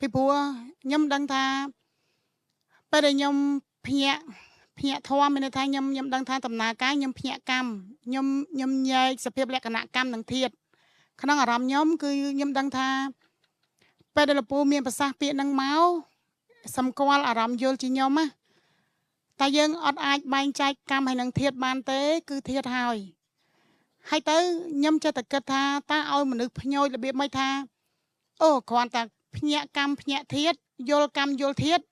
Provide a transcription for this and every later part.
ពីព្រោះខ្ញុំដឹងថាពេលដែលខ្ញុំភ្ញាក់ភ្ញាក់ធម៌មានន័យថាខ្ញុំដឹងថាដំណើរការខ្ញុំភ្ញាក់កម្មខ្ញុំញែកសភាពលក្ខណៈកម្មនិងធាតុក្នុងអារម្មណ៍ខ្ញុំគឺខ្ញុំដឹងថាពេលដែលលោកពូមានប្រសាសន៍ពាក្យហ្នឹងមកសម្គាល់អារម្មណ៍យល់ជាខ្ញុំណាតែយើងអត់អាចបែងចែកកម្មហើយនឹងធាតុបានទេ គឺធាតុហើយហើយទៅខ្ញុំចេះតែគិតថាតើឲ្យមនុស្សភ្ញោចរបៀបម៉េចថាអូគ្រាន់តែភ្ញាក់កម្មភ្ញាក់ធាតុយល់កម្មយល់ធាតុ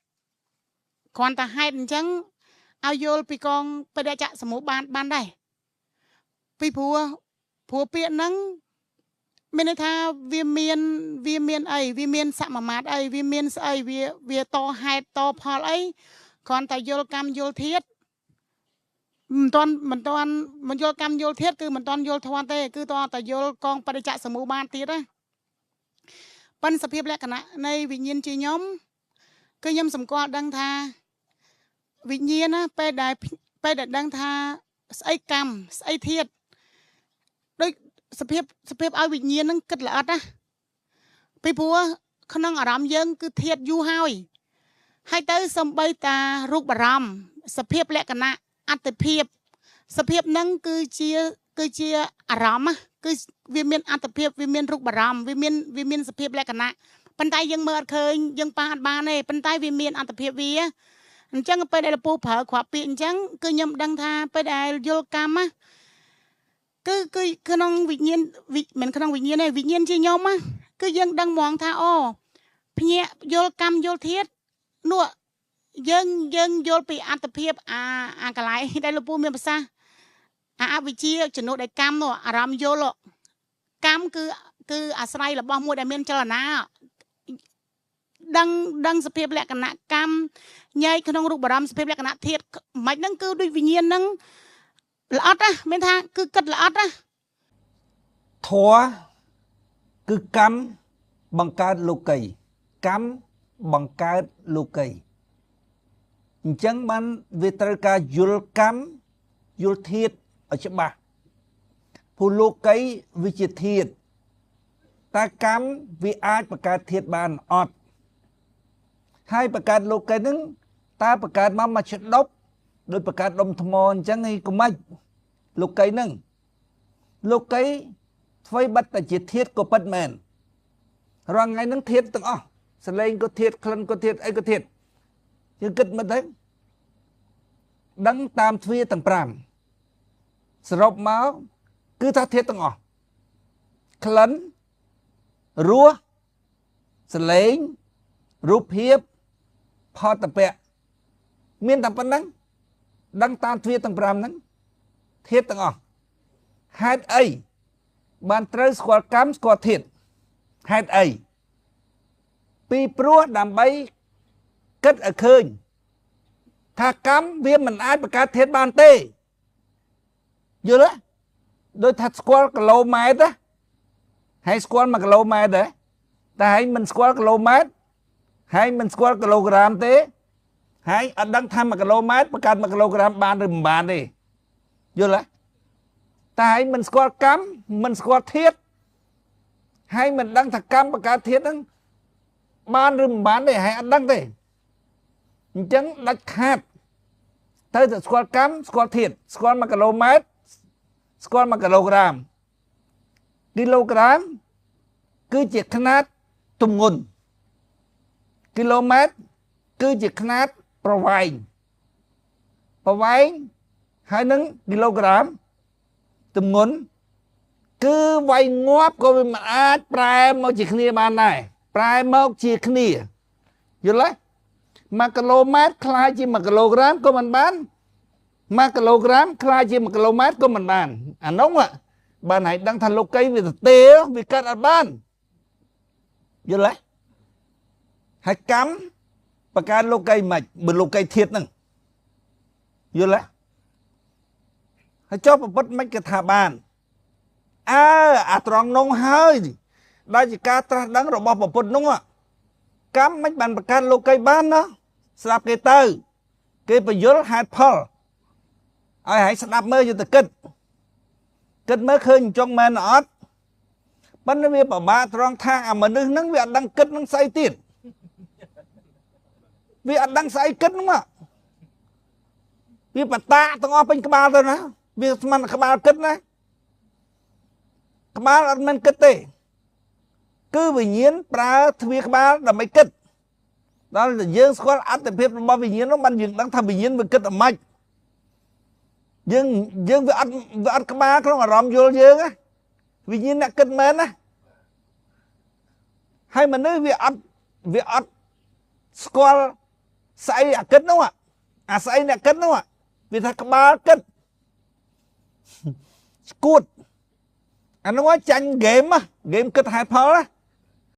គ្រាន់តែហេតុអញ្ចឹងឲ្យយល់ពីកងបដិច្ចសមុបានបានដែរពីព្រោះពាក្យហ្នឹងមានន័យថាវាមានអីវាមានសមាមាត្រអីវាមានស្អីវាតហេតុតផលអីគ្រាន់តែយល់កម្មយល់ធាតុមិនទាន់មិនយល់កម្មយល់ធាតុគឺមិនទាន់យល់ធម៌ទេគឺតតែយល់កងបដិច្ចសមុបានទៀតណាប៉ិនសភាពលក្ខណៈនៃវិញ្ញាណជាខ្ញុំគឺខ្ញុំសម្គាល់ដឹងថាវិញ្ញាណណាពេលដែលដឹងថាស្អីកម្មស្អីធាតុដូចសភាពឲ្យវិញ្ញាណនឹងគិតល្អិតណាពីព្រោះក្នុងអារម្មណ៍យើងគឺធាតុយូរហើយហើយទៅសំបីតារូបអារម្មណ៍សភាពលក្ខណៈអត្តភាពសភាពនឹងគឺជាអារម្មណ៍គឺវាមានអត្តភាពវាមានរូបអារម្មណ៍វាមានសភាពលក្ខណៈប៉ុន្តែយើងមើលអត់ឃើញយើងប៉ះអត់បានទេប៉ុន្តែវាមានអត្តភាពវាអញ្ចឹងពេលដែលលោកពូប្រើគ្រាប់ពាក្យអញ្ចឹងគឺខ្ញុំដឹងថាពេលដែលយល់កម្មណាគឺក្នុងវិញ្ញាណមិនក្នុងវិញ្ញាណទេវិញ្ញាណជាខ្ញុំណាគឺយើងដឹងហ្មងថាអូភ្ញាក់យល់កម្មយល់ធាតុនោះយើងយល់ពីអត្តភាពអាកន្លែងដែលលោកពូមានប្រសាសន៍អាអវិជ្ជាជំនួសដោយកម្មនោះអារម្មណ៍យល់កម្មគឺអាស្រ័យរបស់មួយដែលមានចលនាដឹងសភាពលក្ខណៈកម្មញែកក្នុងរូបអារម្មណ៍សភាពលក្ខណៈធាតុមិនហ្នឹងគឺដូចវិញ្ញាណហ្នឹងល្អិតណាមានថាគឺគិតល្អិតណាធម៌គឺកម្មបង្កើតលោកីកម្មបង្កើតលោកីអញ្ចឹងបានវាត្រូវការយល់កម្មយល់ធាតុឲ្យច្បាស់ព្រោះលោកីវាជាធាតុតើកម្មវាអាចបង្កើតធាតុបានអត់ហើយបង្កើតលោកីហ្នឹងតើបង្កើតមកឆ្ដប់ដោយបង្កើតដុំថ្មអញ្ចឹងឯងកុំម៉េចលោកីហ្នឹងលោកីធ្វើបិទតែជាធាតុក៏ពិតមែនរាល់ថ្ងៃហ្នឹងធាតុទាំងអស់សលេងក៏ធាតុក្លិនក៏ធាតុអីក៏ធាតុយើងគិតមិនទៅដឹងតាមទ្វាទាំង5សរុបមកគឺថាធាតុទាំងអស់ក្លិនរសសលេងរូបភាពផលតពៈមានតែប៉ុណ្្នឹងដឹងតាមទ្វាទាំង5ហ្នឹងធាតុទាំងអស់ហេតុអីបានត្រូវស្គាល់កម្មស្គាល់ធាតុហេតុអីពីព្រោះដើម្បីគិតឲ្យឃើញថាកម្មវាមិនអាចបង្កើតធាតុបានទេយល់ទេដូចថាស្គាល់គីឡូម៉ែត្រណាហើយស្គាល់1គីឡូម៉ែត្រដែរតែហើយមិនស្គាល់គីឡូម៉ែត្រហើយមិនស្គាល់គីឡូក្រាមទេហើយអត់ដឹងថា1គីឡូម៉ែត្របង្កើត1គីឡូក្រាមបានឬមិនបានទេយល់ទេតែហើយមិនស្គាល់កម្មមិនស្គាល់ធាតុហើយមិនដឹងថាកម្មបង្កើតធាតុហ្នឹងបានឬមិនបានទេហើយអត់ដឹងទេអញ្ចឹងដាច់ខាតត្រូវតែស្គាល់កម្មស្គាល់ធាតុស្គាល់1គីឡូម៉ែត្រស្គាល់1គីឡូក្រាមគីឡូក្រាមគឺជាខ្នាតទម្ងន់គីឡូម៉ែត្រគឺជាខ្នាតប្រវែងប្រវែងហើយនឹងគីឡូក្រាមទម្ងន់គឺវាយងាប់ក៏វាមិនអាចប្រែមកជាគ្នាបានដែរប្រែមកជាគ្នាយល់ទេ1គីឡូម៉ែត្រក្លាយជា1គីឡូក្រាមក៏មិនបាន1គីឡូក្រាមក្លាយជា1គីឡូម៉ែត្រក៏មិនបានអានោះបានឲ្យដឹងថាលោកីវាទេវាកាត់អត់បានយល់ទេហើយកម្មបង្កើតលោកីមិនបើលោកីធាតុហ្នឹងយល់ទេហើយចុះប្រពុតមិនគេថាបានអើអាត្រង់នោះហើយដែលជាការត្រាស់ដឹងរបស់ប្រពុតនោះកម្មមិនបានបង្កើតលោកីបានណាស្ដាប់គេទៅគេបញ្យល់ហេតុផលឲ្យហើយស្ដាប់មើលយកទៅគិតមើលឃើញអញ្ចឹងមែនអត់ប៉ុន្តែវាពិបាកត្រង់ថាអាមនុស្សហ្នឹងវាអត់ដឹងគិតនឹងស្អីទៀត វាអត់ដឹងស្អីគិតហ្នឹងមកវាបតាទាំងអស់ពេញក្បាលទៅណាវាស្មានក្បាលគិតណាក្បាលអត់មែនគិតទេគឺវិញ្ញាណប្រើទ្វាក្បាលដើម្បីគិតដល់តែយើងស្គាល់អត្តភាពរបស់វិញ្ញាណនោះបានយើងដឹងថាវិញ្ញាណវាគិតអាម៉េចយើងយើងវាអត់វាអត់ក្បាលក្នុងអារម្មណ៍យល់យើងណាវិញ្ញាណអ្នកគិតមែនណាហើយមនុស្សវាអត់វាអត់ស្គាល់ស្អីអាគិតនោះអាស្អីអ្នកគិតនោះវាថាក្បាលគិតស្គួតអានោះចាញ់ហ្គេមហ្គេមគិតហេតុផលណា។